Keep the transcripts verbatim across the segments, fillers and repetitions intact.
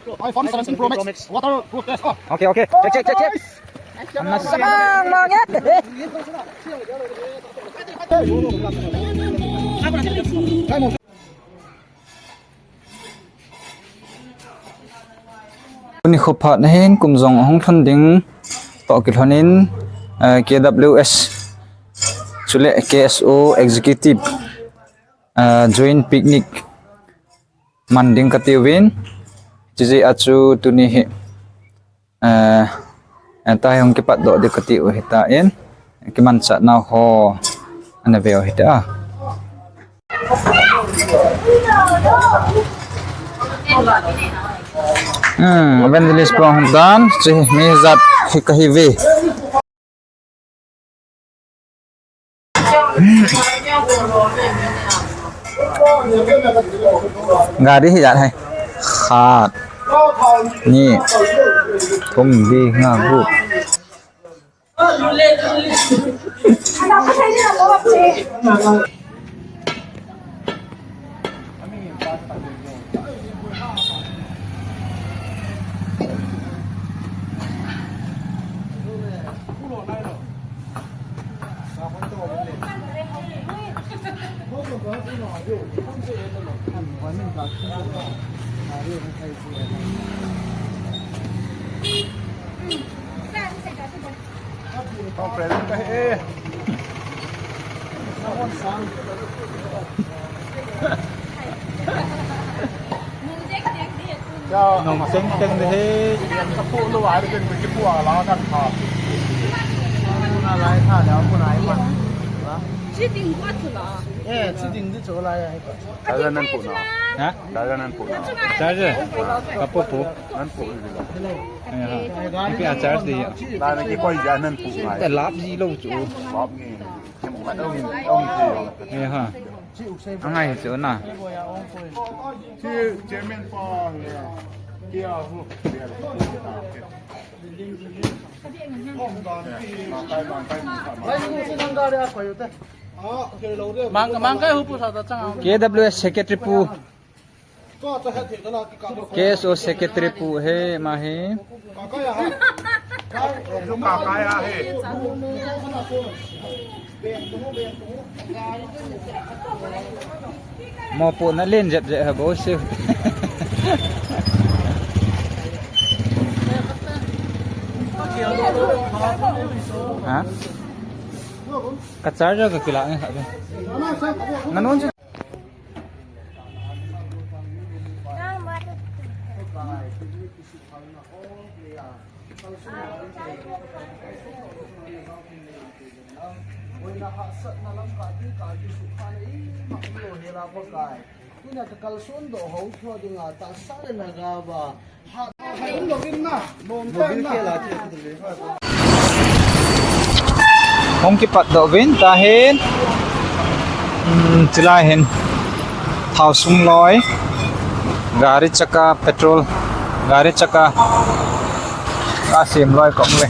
iPhone seventeen Pro Max waterproof test. Oh. Okay, okay. Check, check, check, check. Ang nasabang mga. Tuni khophat nahin kum jong hung thon ding to kilhon in, eh, K W S chule K S O executive, eh, joint picnic man ding kati uvin, chiji achu tuni hi, eh, eh, tahi hung kipat doh ding kati u hita in, kimanchah nau ho, ana veu hita. Hmm, evangelist pa hung dan, chi mi jat hi kahi ve. Gari hi jat hai. Khat, ni, thum, li, nga, gup. Nong teng teng de he. Ka pu lo ai de ke pu ala kan pha. Na lai tha le pu lai ma. Chi ding ko chu la. Eh, chi ding di chu lai. Dala nan pu na. Ha? Dala nan pu na. Charger. Ka pu pu. Nan pu ni la. Eh, ha. Ipi a charge di. La na ki koi ja nan pu ngai. Ta lap ji lo chu. Lap ni. Kem ma dong dong ji. Eh, ha. Angai chu na. Chi chairman pa. Kia hu. Mang, mang kai hu pu sa ta chang. K W S secretary pu. K S O secretary pu he ma he. Mopohna len jep jep ha bo se. Ha? Ka charger ka kila nge ha. Nanon chu. Boina hahsatna lam kah ding kah kisukha na ima um lou hela Pakai. Tuna ka kalson doh ho tho dinga tahsa le lhagao a. Ha, ha, um lou in na. Bom ta na. Hung kipat doh uvin tahin. Hmm, chulai hin. Thao sung loi. Gari chaka petrol. Gari chaka. Ka sem loi kong le.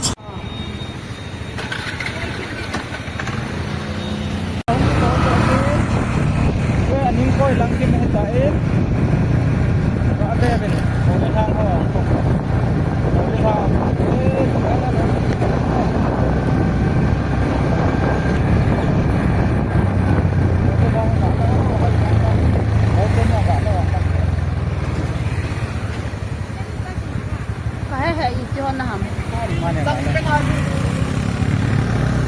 Kahe he iti hon na ham.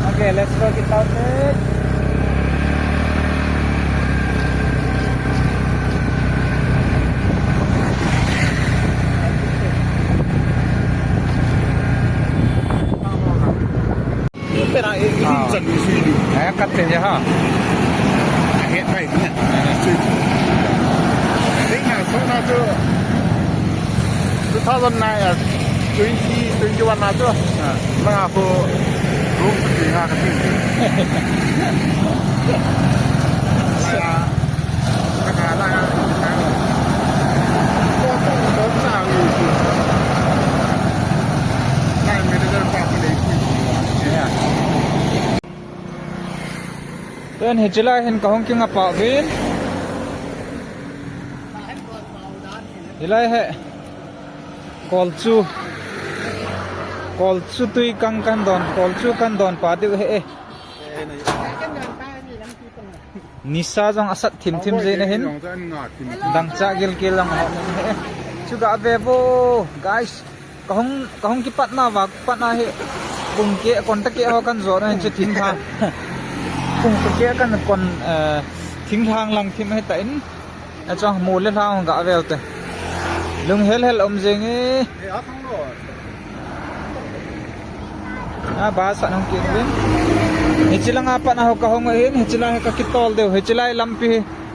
Okay, let's roll it out. Pera e, e, ah, chan ni sui ni. Aya kat te ha. Ahe pai ni. Sui. Ding ha so na chu. Two thousand nine, ah, twenty twenty-one na chu. Ah. Na ko room sui ha ka ti. Aya. Tun hiche lai hin kahung kinga pah uvin. Hilai hi. Kolchu. Kolchu tui kang kan don, Kolchu kan don pa diu he e. Nisa jong asat thim thim jeh in ahin. Dangchah gilkel jong ahom in he e. Chu ga ve vo, guys. Kahung, kahung kipatna va, patna hi. Kung ke, kon ta ke ho kan jo na hin chu thing thang. Kung ta ke kan kon, eh, thing thang lang thim hi ta in. Achang mu le hlang ga ve u te. Lung hel hel um jing e. A ba sa nang kin vin. Hichi langa pat na ho kahung in, hichi lai ka kitol deu, hichi lai lampi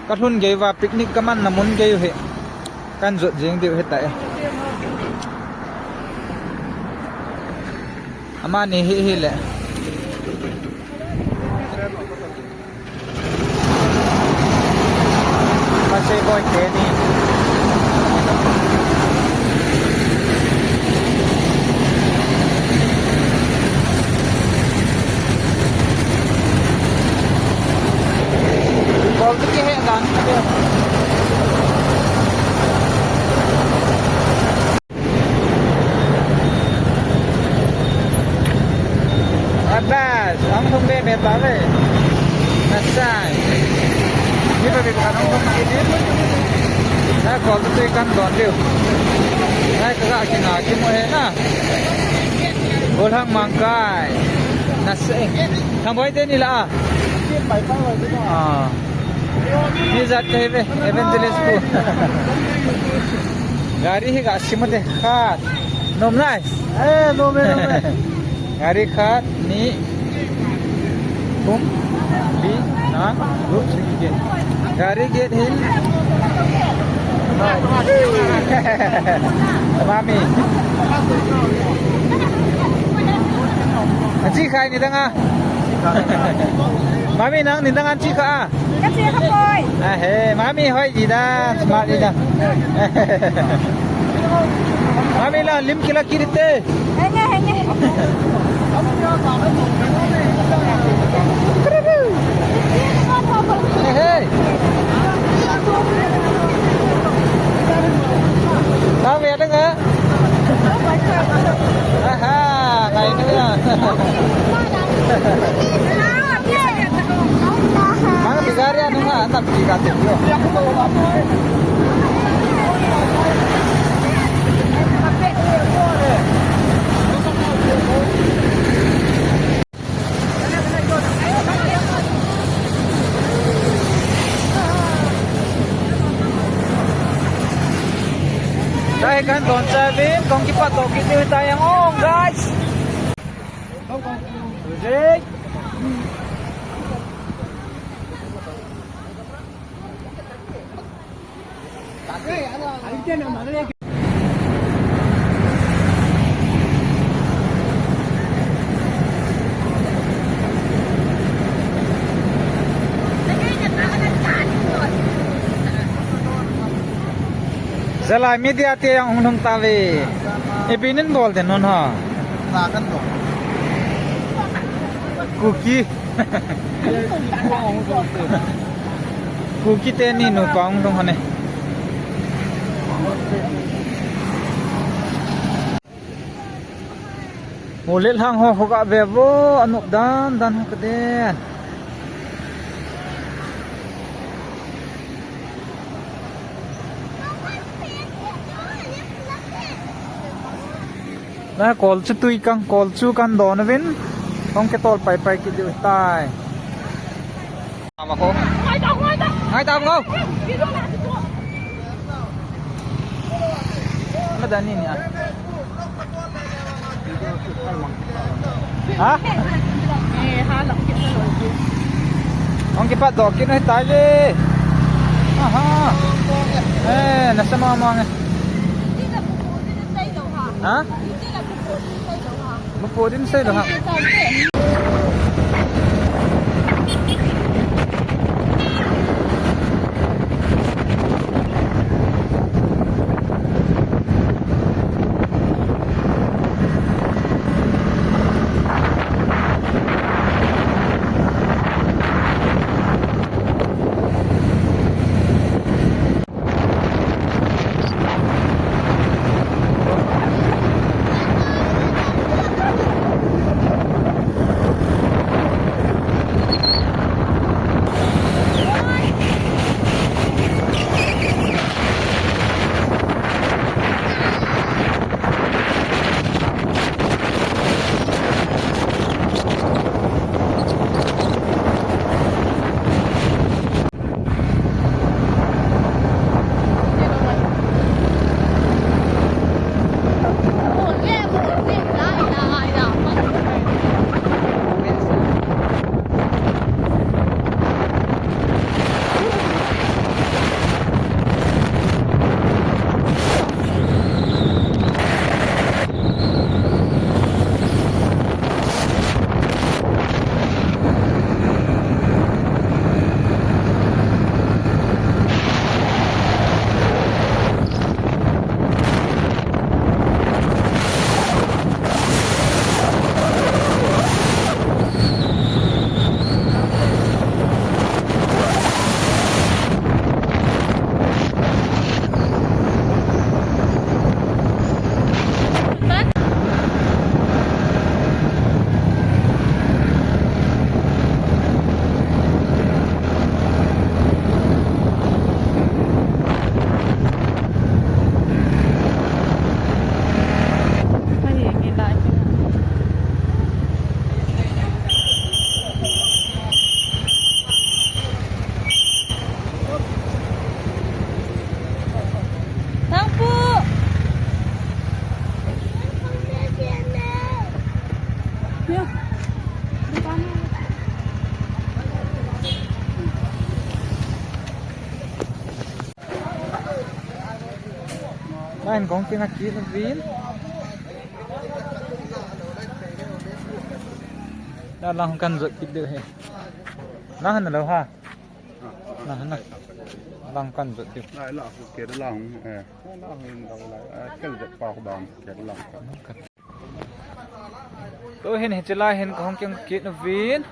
ka lhun gei va picnic ka man na mun gei u hi. Kan jot jing deu hi ta e. Amani hi hi le. Pasai boy teni. Bol tu ki he dan. Abas, ang thong be me pa ve. Nasai. Ni pa be ka ang thong ki ni. Na ko tu kan don liu. Na ka ga ki na ki mo he na. Bol hang mang kai. Nasai. Thang boy te ni la. Ah. Ni jat ka hi ve, evangelist pu. Gari hi ga sim u te khat. Nom nai. Eh, nom e, nom e. Gari khat, ni, thum, li, nga, gup, sagi, get. Gari get hin. Mami. Achi khai ni dang a. Mami nang ni dang an chi kha a. Ka chi kha poi. A he, mami hoi di da, smart di da. Mami la lim kila kiri te. Henge, henge. Hey, hey. Tao về đó hả? Aha, kain na. Mga bigarya nung ha, anak bigatin yo. Dai kan don chavin, kong kipat to kit ni ta yang ong, guys. Ready? Zalai media te jong hung lhung tave. Ipi nin bol den non ha. Kuki. Kuki teni nupa hung lhung hane. Mo le lhang ho, ho ga ve vo, anop dan dan ho ka den. Na kol chu tui kang, kol chu kan don uvin. Hong ke tol pai pai ki diu tai. Ama ko. Ngai ta, ngai ta. Ngai ta ko. Madani ni a. Ha? Hong kipat doh kit u tai le. Aha. Eh, nasa mama nge. Ha? Mapu din sei lo ha. Ahin kong kinga kit uvin. Nalang kan jot kit diu ahi. Nahin nalo ha. Nahin na. Lang kan jot diu. Lai la ke lang. Eh. Lang in lang lai. Eh, kel jot pa ko bang ke lang. Tuhin hiche lai hin kahung kinga kit uvin.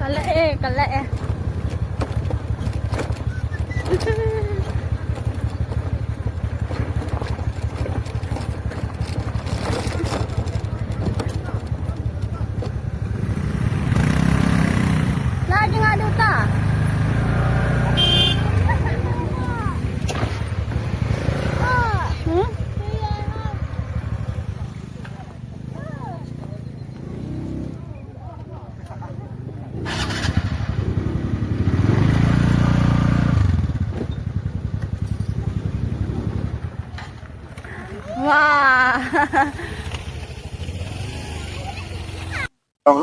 Kala e, kala e. Lagi nga doon ta. Hmm? Wow. Kahung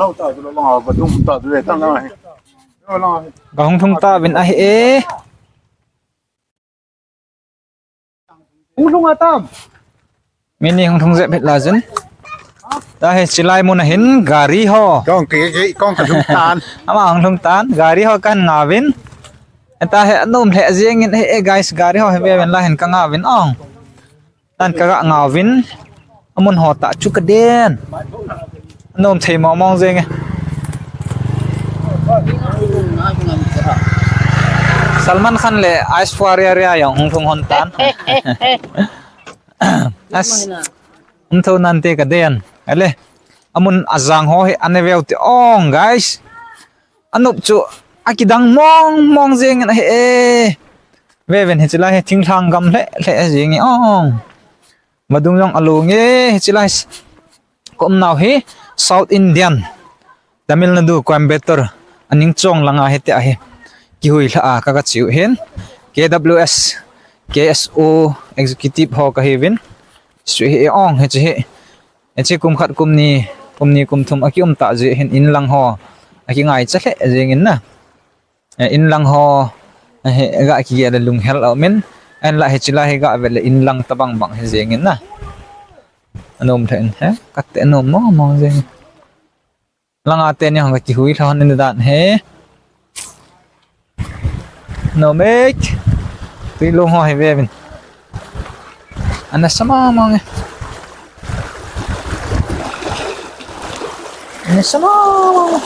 lhung tauvin ahi e. Hung lhung atam. Mini hung lhung jep hih lajin. Tahi chilai mun ahin gari ho. Kong ke ke kong ka lhung tan. Ama hung lhung tan gari ho kan ngauvin. Tahi anom lheh jengin e guys gari ho hi veuvin lahin ka ngauvin ong. Tan ka ga ngauvin. Amun ho tah chu ka den. Anom thei mong mong jeng e. Salman Khan le Aishwarya Rai jong hung lhung hon tan. As. Um tho nante ka den. Ale. Amun ajang ho hi ane veu te ong guys. Anop chu akidang mong mong jeng in ahi e. Veuvin hiche lai hi thinglhang gam lheh lheh jeng e ong. Vadung jong alung e hiche lai. Ka umnau hi South Indian, Tamil Nadu, Coimbatore, aning chong langa hiti ahi. Kihui lha a ka ka chiu hin K W S, K S O executive ho ka hiuvin. Sui hi e ong hiche hi. Hiche kum khat kum ni, kum ni kum thum aki um ta jeh hin in lang ho aki ngaicha lheh jeng in na. Eh, in lang ho, eh, ga kigel le lunghel a um in, ahinla hiche lai hi ga vet le in lang tabang bang hi jeng in na. Anom lheh in he, kate anom mong mong jeng. Langa teni hung kihui lha hon in dan he. Nom e. Tui lung ho hi veuvin. Ana sa mong mong e. Ana sa mong mong e.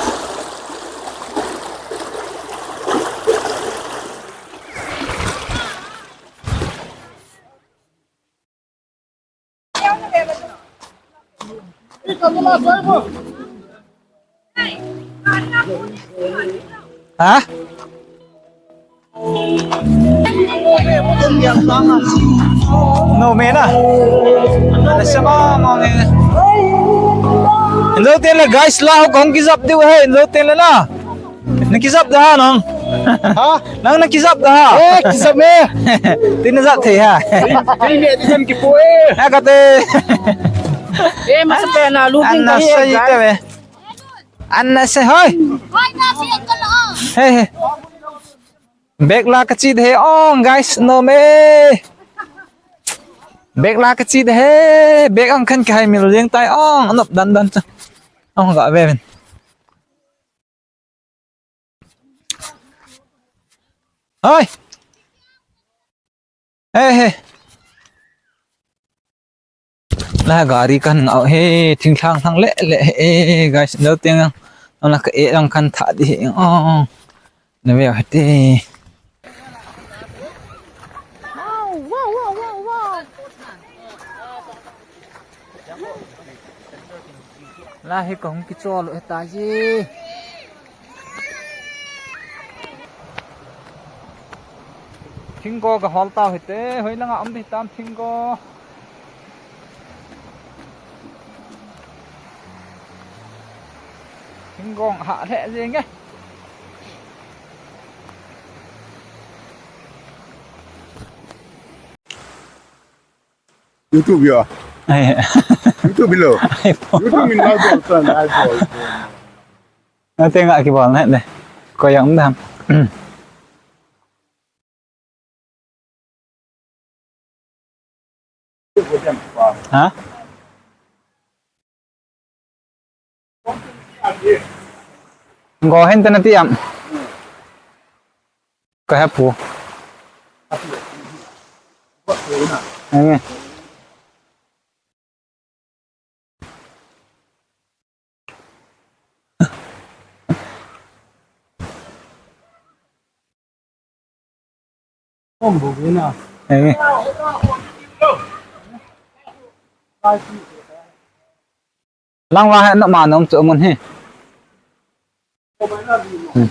Ha? Nom e na. Nasa mong mong e. Injo tin le guys, la ho kong kijap diu he, injo tin le na. Na kijap da ha nong. Ha? Nang na kijap da ha? Eh, kijap me. Tin na jap thei ha? Tin, tin me, tin kipu e. Ha, kate. Eh, masa pe na, lu tin ka he, guys. Anna se, hoi. Hey, hey. Bag la kachi de he ong, guys, no me. Bag la kachi de he, bag ang khan kahai mil jeng tai ong, anop dan dan cha. Ong ga ve ven. Hoi. Hey, hey. La gari kan ngau he, thing thang thang le le he, guys, lo teng ang, ang la ka e ang kan tha di he, oh, na ve he te. La hi ka hung kichol u hita ji. Thinggo ka hol tau hite, hoi langa um di tam thinggo. Thinggo ha le jeng e. YouTube yo. Ai. YouTube lo. Ai, po. YouTube min live bol tan, live bol. Na te nga ki bol na de. Ko yang dam. Ha? Go hen tena ti am. Ka ha pu. Enge. Enge. Lang wa ha na ma nom chu mun hi. Hmm.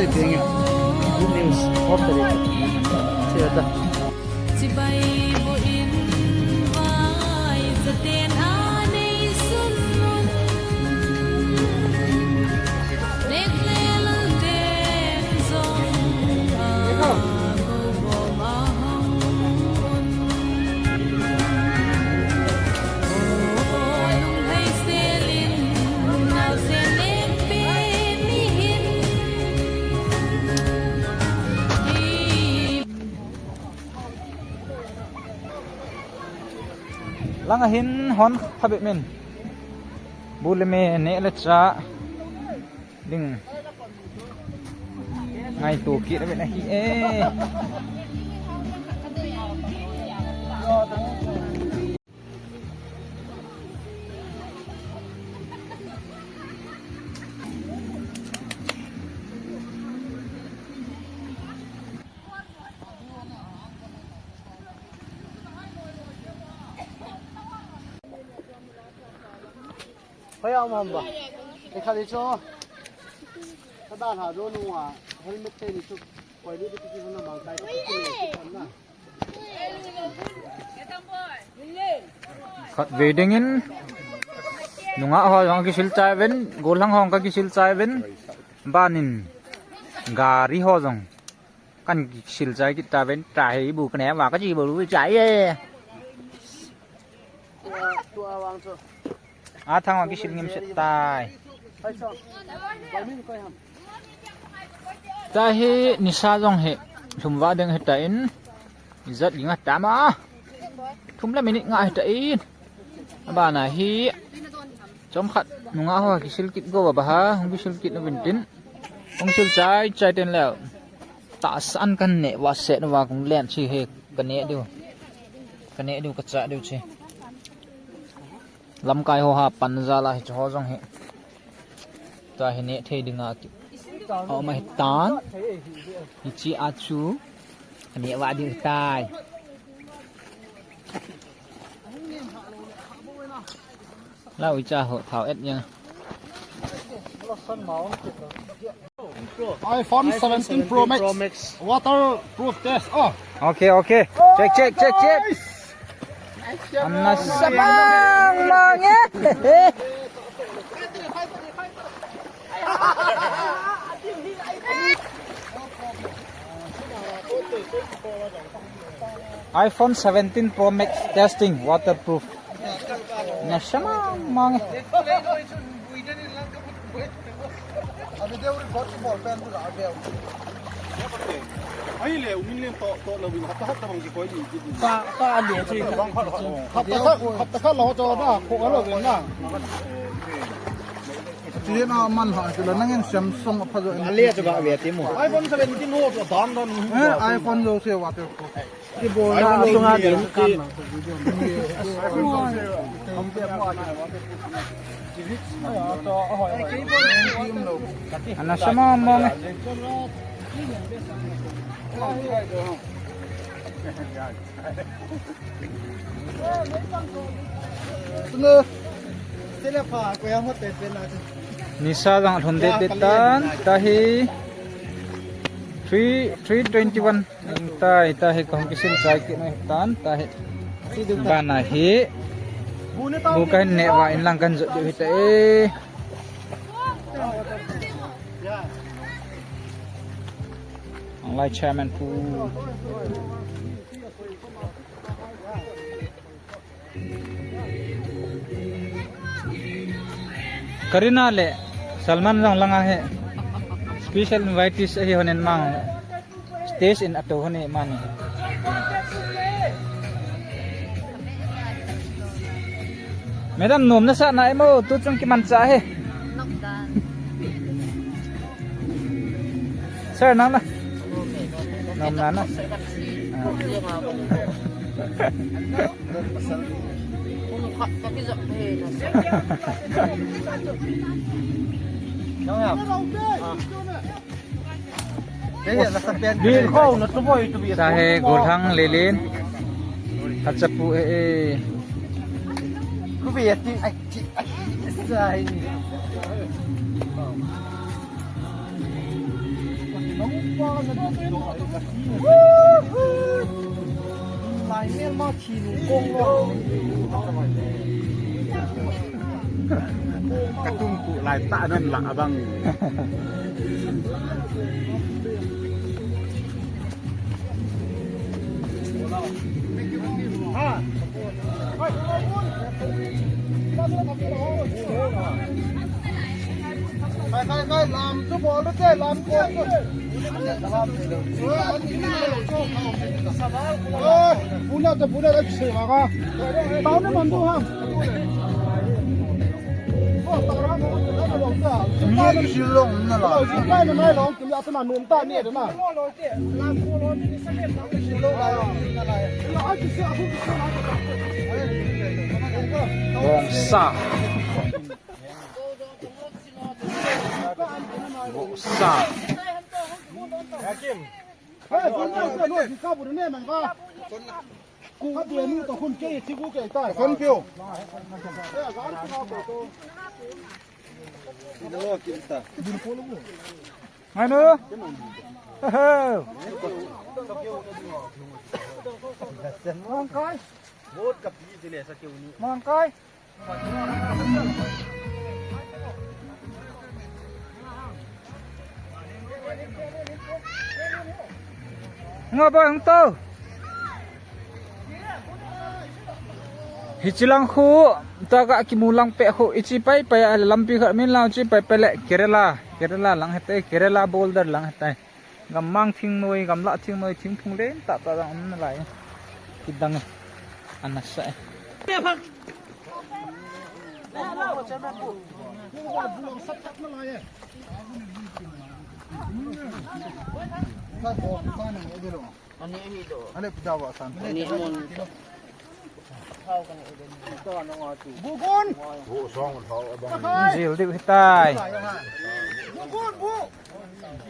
Good news. Hope that it. Langa hin hon kha bep min. Bu le me neh le chah ding ngaito kit a bep na hi e. Hoiya um ham ba? Ekha di cho. Kada ha do nu a helmet te ni chu. Koi ni di ki na mang kai ki na. Khatvei dingin nungah ho jong kisil chai uvin, gollhang ho jong kisil chai uvin, banin gari ho jong kan kisil chai kit tauvin, tahi bu kane ma kachi bol u chai e. Athang a kisil ngim set tai. Tahi nisa jong hi thum va ding hitan, ijat ding a tama. Thum le minute nga hitan. Abana hi chomkhat nungah ho kisil kit go ba ha, hung kisil kit uvin tin. Hung sil chai chai ten leu. Tahsan kan neh va set va kung len chi he. Ka neh diu. Ka neh diu, ka chah diu che. Lamkai ho ha pan jal a hiche ho jong hi. Tua hi neh thei ding ati. Aum ahitan. Hiche a chu. Ka neh vah diu tai. Lau i cha ho thao et yang. iPhone seventeen Pro Max. Waterproof test. Oh. Okay, okay. Check, check, check, check. Ana samang mang eh. iPhone seventeen Pro Max testing waterproof. Na samang mang eh. Ahi le, umin le to, to na win, hapta, hapta bang ki koi di, di, di. Pa, pa, le, che, bang pha lo. Hapta khat, hapta khat lo to na, ko lo win na. Ti na man ha, ti la nangin Samsung pha jo. Ale, che ba, we, ti mo. iPhone seventeen ho, to dan dan. Eh, iPhone jo se waterproof. Ki bol na, tunga din, ki. Ana samang mang eh. Nisa jang thum det det tan, tahi three, three twenty-one. Ing tai, tahi kahung kisil chai kit nai tan, tahi. Bana hi. Bu kahin neh vah in lang kahin jot diu hita e. Anglai chairman pu. Karina le Salman jong langa hi special invitees ahi honin mang stage in atou hone mani. Madam, nom nasa na imo, tu chung kimancha hi. Sir, nang na. Nom na na. Ah. Bil kho na tu boy tu bi. Tahi, Golhang Lelen. Hachapu e e. Ku bi ati ai ti ai. Sai. Lai mel ma thi nu kong lo. Ka tum ku lai ta nan la abang. Ha. Khai, khai, khai, lam chu bol u te, lam bol chu. Oi, puna te, puna te, se ma ka. Tao ne man du ha. Ko, tao ra mo, na lo ta. Ni si long na la. Lo si kai na mai long, kim ya ta na nom ta ni de na. Bongsa. Bongsa. Manu. Mangkai. Mangkai. Nga ba hung tau. Hichi lang khu, ta ka kimu lang pe khu, ichi pai pai a lampi khat min lang chi pai pai le Kerala, Kerala lang hete, Kerala border lang hete. Gammang thingnoi, gamla thingnoi, thingphung len tah tah jong um nalai. Kidang e. Ana sa e. Ani pida wa san. Ani mon. Bugun. Jil diu hitai. Bugun bu.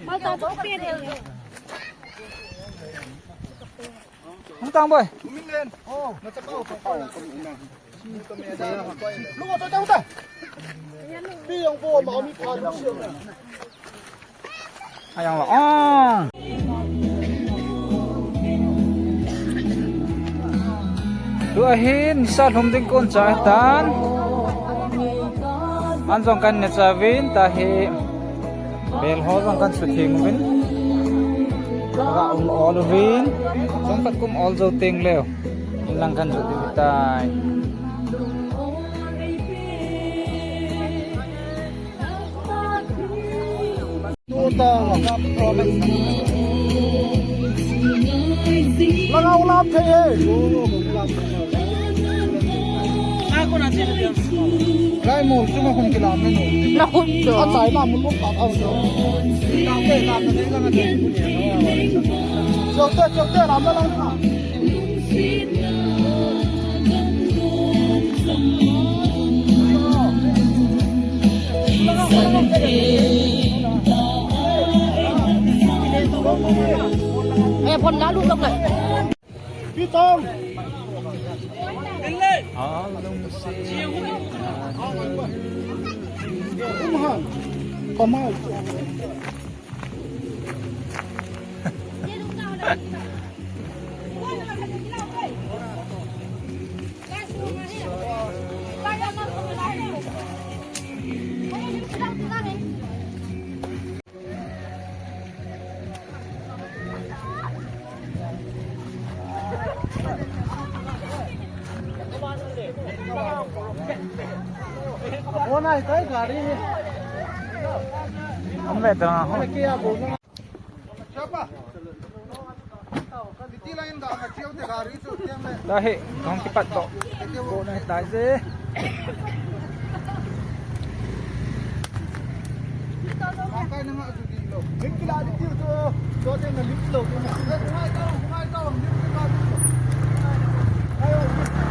Mal ta to pe de. Hung tang boy. Kumin len. Oh, na ta pau, ta pau. Lu ta ta ta. Pi yang bo ma mi pha lu. Ayang lo. Oh. Tua hin sa lhum ding kon cha tan. An jong kan ne cha vin ta hi. Bel ho jong kan su thing vin. Ga um ol vin. Jong pat kum ol jo teng leo. Lang kan jo di tai. Langa ulam thei e. Lai mo, chunga khun kilam mo. Na khun to. A chai lam mo pa ka to. Lam te, lam te, langa te. Chok te, chok te, lam te, lam te. Eh, phone lalu tong le. Pitong. Ah, lungsi. Umhan. Kamai. Kona hitai gari. Hum ve tana ho. Kona kia bolna. Chapa. Kiti lain da ma chiu te gari chu tiang le. Tahi, kong kipat to. Kona hitai je.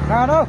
Nano.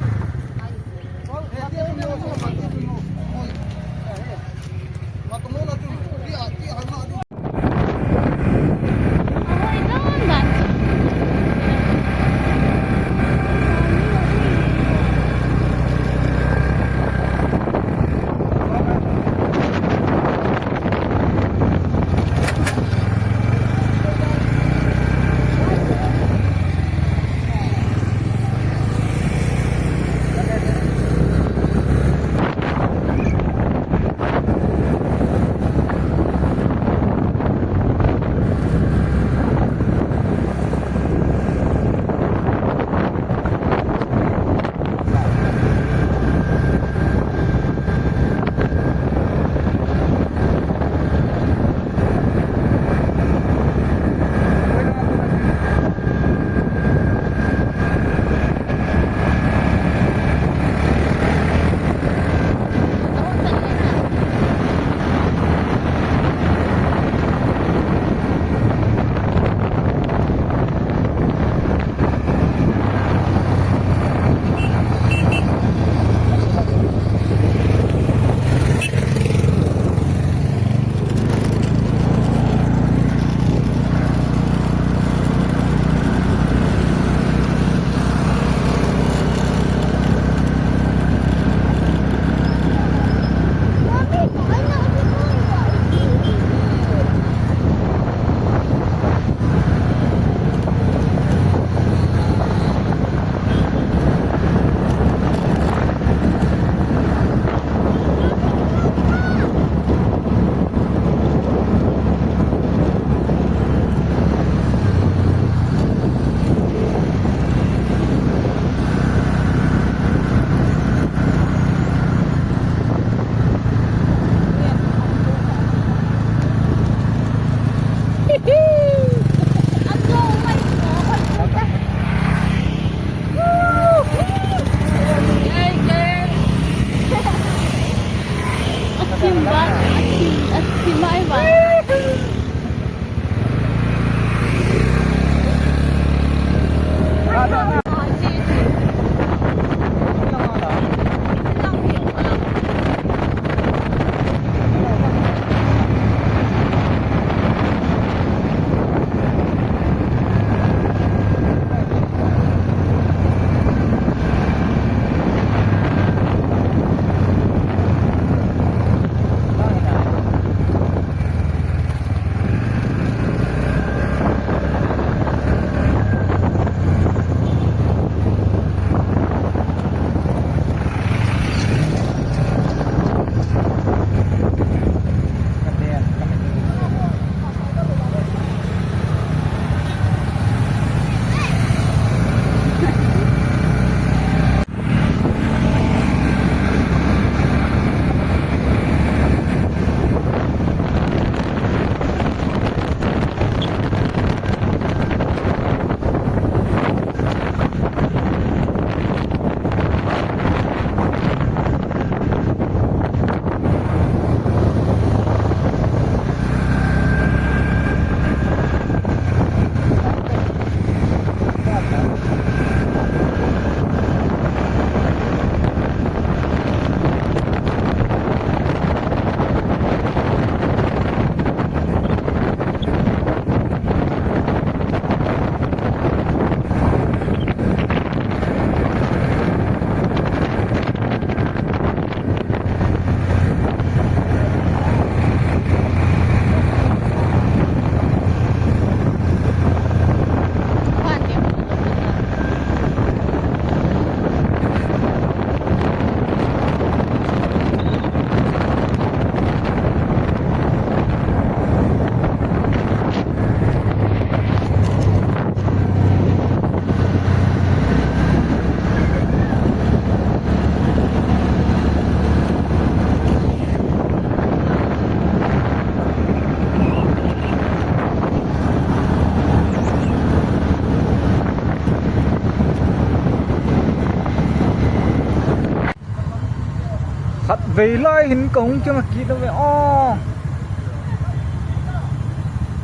Khatvei lai hin kahung kiang a kit uve o.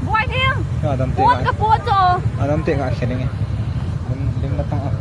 Buai thim. Ka dam te. Pot ka pot cho. Adam te ka khen nge. Lim, lim na tang a.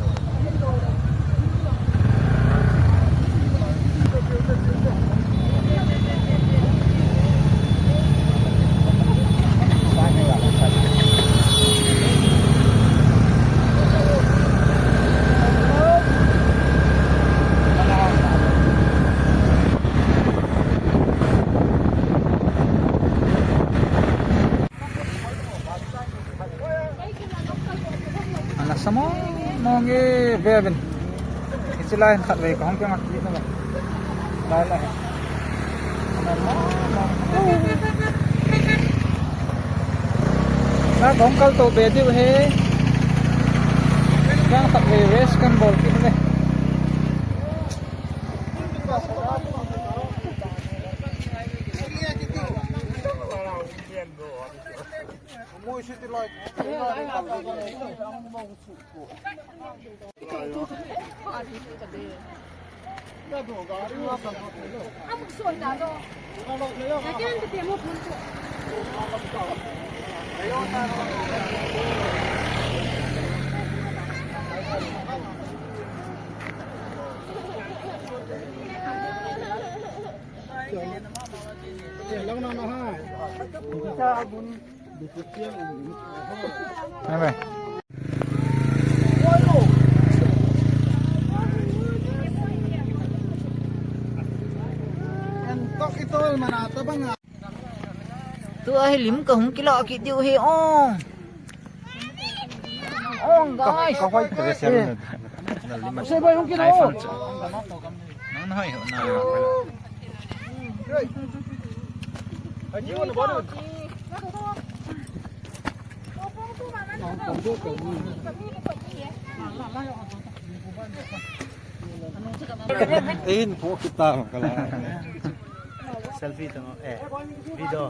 Ana sa mong mong e, ve uvin. Hiche lai hin khatvei kahung kiang a kit uve. Lai lai. Ana mong mong. Sa kahung kal to be diu ahi. Kiang khatvei rest kan bol kit uve. Bye bye. Tua hi lim kahung kila kit diu ahi o. O guys. Ka hoi ka ve sel na. Sei bai hung kit o. Nang na hoi ho na. Tein po kita kala. Selfie to, eh, video.